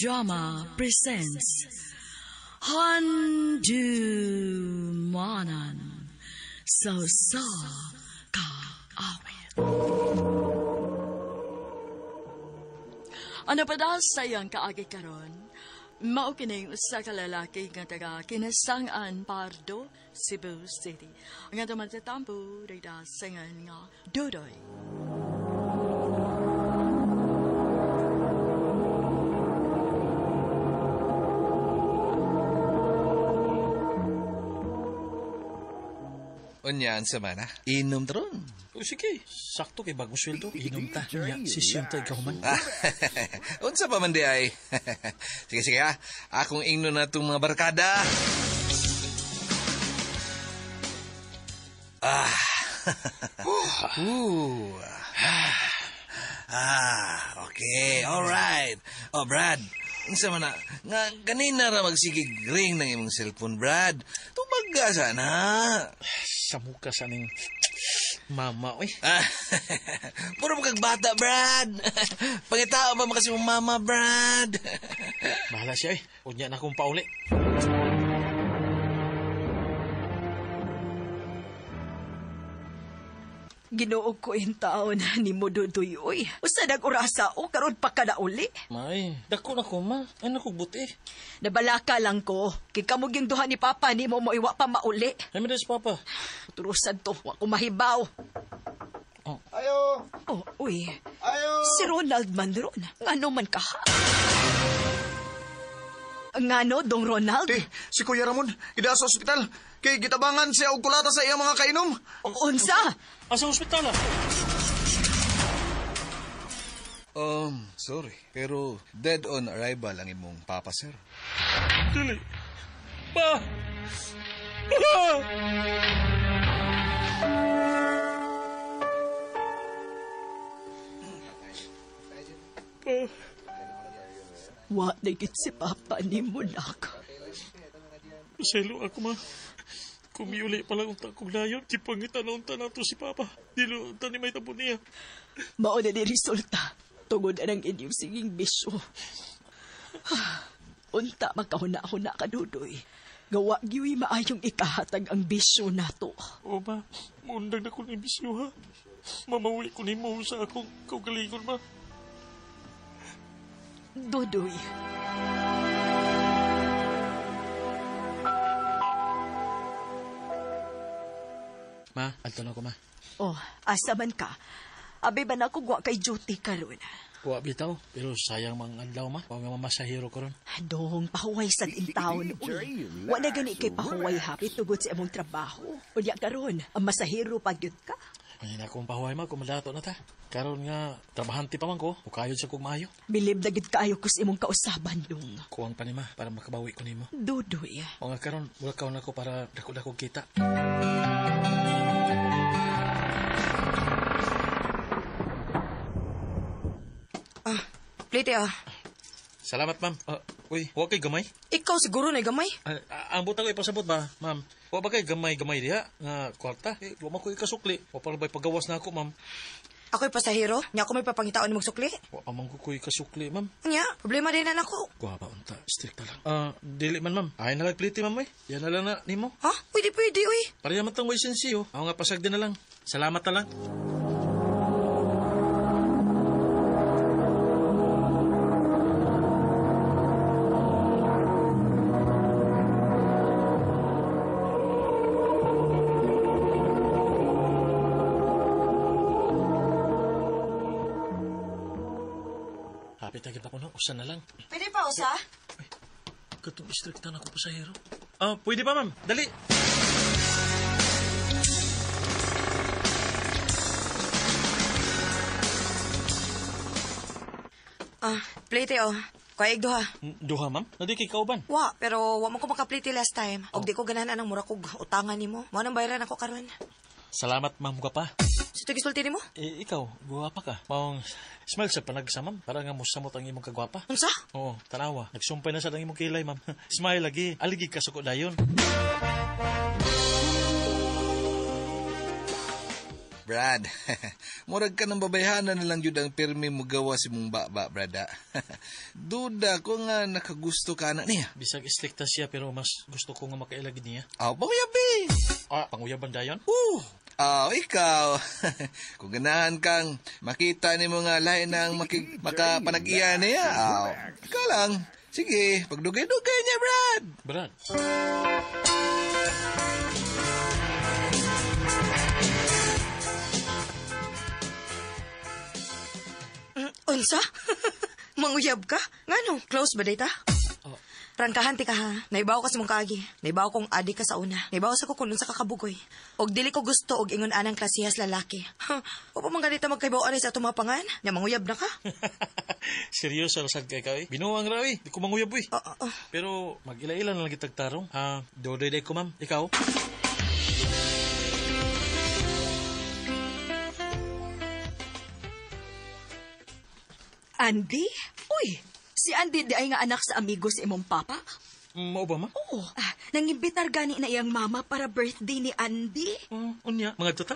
Drama presents Handumanan sa Usa Ka Awit. Ano pa daw sa iyang kaagi karon? Mao kining usa ka lalaki nga taga Kinasangan, Pardo, Cebu City. Nga duman sa tampo, dayta singan nga Dudoy. Unyaan sa mana, inom taron. O sige, sakto kay bagong sweldo. Inom ta. Nya, sisyon ta ikaw man. Unsa pa man di ay. Sige, sige ha. Akong ingno na itong mga barkada. Ah. Ooh. Ah, okay. Alright. Oh, Brad. Unsa man na, nga kanina ra magsigig ring ng imong cellphone, Brad. Tumaga sana. Samuka sa ning mama, oy. Ah, puro mo kag bata, Brad. Pangitao ba makasi mong mama, Brad? Bahala siya, eh. Unya na akong pauli. Ginoo ko yung taon ni mo, Dudoy, oy. Usa nag-orasa o, karon pa ka na uli. May, dako na ko, ma. Ay, naku, buti. Nabalaka lang ko. Kay kamog yung duha ni Papa, ni mo moiwa pa mauli. Ay, madas, Papa. Turusan to, wa ko mahibaw. Oh. Ayo! Oh, uy. Ayo! Si Ronald man ron. Ngano man ka, ha? Ngano, Dong Ronald? Ti, si Kuya Ramon, ida sa ospital. Kay gitabangan siya og kulata sa iyang mga kainom. Unsa? Asa ospital, ah? Sorry. Pero dead on arrival ang imong papa, sir. Dili. Pa! Pa! Pa! Wa na gid si Papa ni mo, nak. Paselo ako, ma. Kumiuli pala unta kong layon. Kipangitan na unta na to si Papa. Dilo unta ni may tabo niya. Mao na ni resulta. Tungod ang inyong singing bisyo. Unta makahuna-huna ka, Dudoy. Gawa gyuy maayong ikahatag ang bisyo nato. O, ma. Muundang na ko ni bisyo, ha? Mamawi ko ni mo sa akong kaugalingon, ma. Dudoy. Ma, alto na ko, ma. Oh, asa man ka? Abi ba na ako gwa kay duty karon? Wa bitaw, pero sayang mang adlaw, ma. Wa nga mamasahero ko ron. Dong, pahuway sa intawon. Uy, wa na gani kay pahuway happy tugod sa imong trabaho. Unya karon, ang masahero pag yun ka. Ay, na akong pahuway, ma, kung malato na ta. Karon nga, trabahante pa man ko, ukayod sa kong maayo. Bilib na gid kaayo ko sa imong kausaban, dong. Kuwang pa ni ma, para makabawi ko nimo. Dudoy. O nga karon, mura kaon ako para dako-dako kita. Ah, plate ah. Salamat, ma'am. Uy, wa kay gamay? Ikaw siguro na gamay. Ang butang ko ipasabot ba, ma'am? Wa ba kay gamay-gamay diha nga kwarta? Eh, wa man ko ikasukli. Wa pa ba'y pagawas na ako, ma'am? Ako'y pasahero. Nya ako may papangitaon ni magsukli. Wa pa man ko ko'y kasukli, ma'am. Nya, problema din na nako. Kuha ba unta? Strict na lang. Dili man, ma'am. Ay na lang plate, ma'am, eh. Yan na lang na nimo. Ha? Pwede, pwede, uy. Pareha man tong way sensi, oh. Ako nga pasag din na lang. Salamat na lang. Hapit na kita ko na. Usa na lang. Pwede pa, usa? Ay, katong istrikta na ko pasahero. Ah, pwede pa, ma'am. Dali. Ah, plate, oh. Kaig duha. Duha, ma'am? Nadi kay kauban. Wa, pero wa man ko makaplate last time. Og di ko ganahan anang mura kog utangan nimo. Mao nang bayaran ako karon. Salamat, ma'am, ka pa. Sa gisulti nimo? Eh, ikaw, guwapa ka. Maong smile sa panagsa, ma'am. Para nga mosamot ang imong kagwapa. Unsa? Oo, tanawa. Nagsumpay na sa ang imong kilay, ma'am. Smile lagi. Aligi ka suko dayon. Brad, murag ka ng babayhanan na lang yun ang pirmi mo gawa si mong baba, Brad. Ah. Duda ko nga nakagusto ka na niya. Bisag istrikta siya pero mas gusto ko nga makailagid niya. Aw, panguyabi! Ah, panguyaban dayon? Ikaw. Kung ganahan kang makita ni mga lahi ng makapanag-iya niya, ikaw lang. Sige, pagdugay-dugay niya, Brad. Brad. Unsa? Manguyab ka? Ngano? Close ba data? Oh. Prangkahan ti ka ha. Naibaw ka sa mong kaagi. Naibaw kong adi ka sa una. Naibaw sa ko kung unsa ka kabugoy. Og dili ko gusto og ingon anang klasihas lalaki. Ha, wa pa man ganita magkaibaw ani sa atong mga pangan. Nya manguyab na ka? Seryoso ra sad kay ka eh. Binuang ra eh. Di ko manguyab eh. Oo. Pero mag-ila-ila na lang kitag tarong. Ha, dodoy day ko ma'am. Ikaw? Andy? Uy, si Andy di ay nga anak sa amigo sa imong papa? Mao ba ma? Oo. Ah, nangimbitar gani na iyang mama para birthday ni Andy. Unya, mga tuta.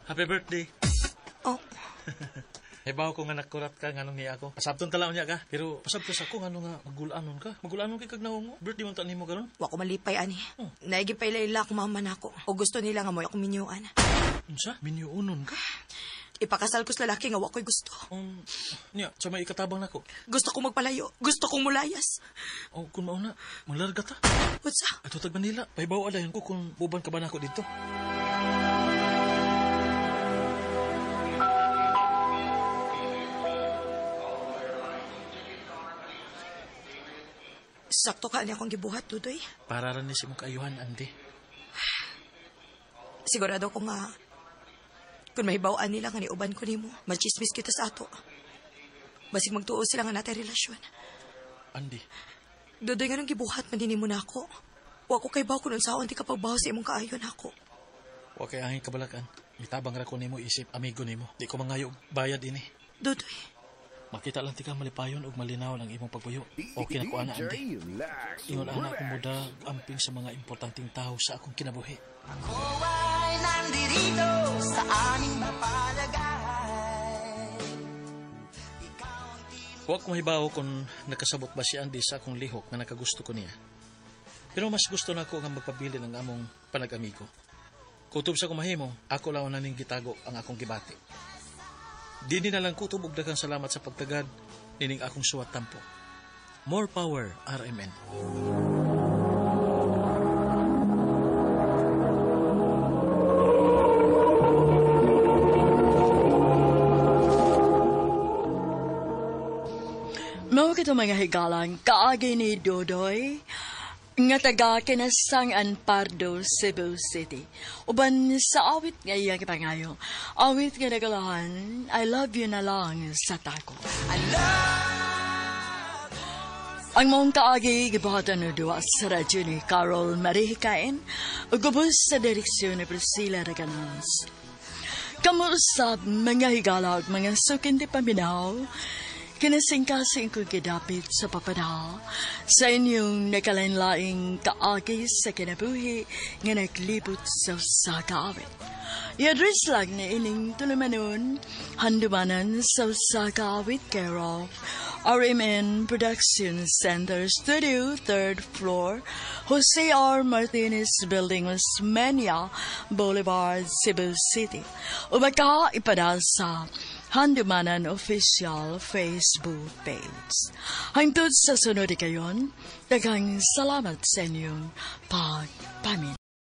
Happy birthday. Oh. Hibaw ko nga nakurat ka nganong niya ako. Pasabton tala unya ka. Pero pasabto sa ko ngano nga magulanon ka. Magulanon kay kag naong mo. Birthday man ta nimo karon. Wa ko malipay ani. Naigi pa ila akong mama nako. O gusto nila nga mo akong minyuan. Unsa? Minyuonon ka? Ipakasal ko sa lalaki nga wa ko'y gusto. Niya, sa may ikatabang nako. Gusto kong magpalayo. Gusto kong mulayas. O kung mauna, malarga ta. Unsa? Ato tag Manila. Pahibaw alayon ko kung buban ka ba nako dito. Sakto ka ani akong gibuhat, Dudoy. Para ra ni si mong kaayuhan, Andy. Sigurado ko nga, kung mahibaw-an nila nga niuban ko nimo, machismis kita sa ato. Basig magtuo sila nga natay relasyon. Andy. Dudoy nga nung gibuhat man din mo na ako. Wa ko kay baw kung unsaon ti kapagbaw sa imong kaayon ako. Wa kay angin kabalakan. Mitabang ra ko nimo isip amigo nimo. Di ko mangayo bayad ini. Dudoy. Makita lang tika malipayon og malinaw ang imong pagpuyo. Okay na ko ana, Andy. Ingon ana akong muda amping sa mga importanteng tao sa akong kinabuhi. Ako ay nandito sa aming mapalagay. Wa ko mahibaw kung nakasabot ba si Andy sa akong lihok nga nakagusto ko niya. Pero mas gusto na ako nga magpabili ng among panag-amigo. Kutob sa kumahimo, ako lang na ning gitago ang akong gibati. Dini na lang kutob og daghang salamat sa pagtagad nining akong suwat tampo. More power, RMN. Mao kito mga higalang kaagi ni Dodoy nga taga Kinasangan Pardo, Cebu City. Uban sa awit nga iyang ipangayo. Awit nga nagalahan, I love you na lang sa tako. Ang maong kaagi gibuhatan no duwa sa radyo ni Carol Marihikain ug ubos sa direksyon ni Priscilla Reganas. Kamuusap mga higala ug mga sukin di paminaw, kinasingkasing kong gidapit sa papadala sa inyong nakalain-laing kaagi sa kinabuhi nga naglibot sa usa ka awit. I-address lang na ining tulumanon, handumanan sa usa ka awit care of RMN Production Center Studio, 3rd floor, Jose R. Martinez Building, Osmeña Boulevard, Cebu City. O baka ipadala sa Handumanan Official Facebook page. Hangtod sa sunod kayon, daghang salamat sa inyong pagpaminaw.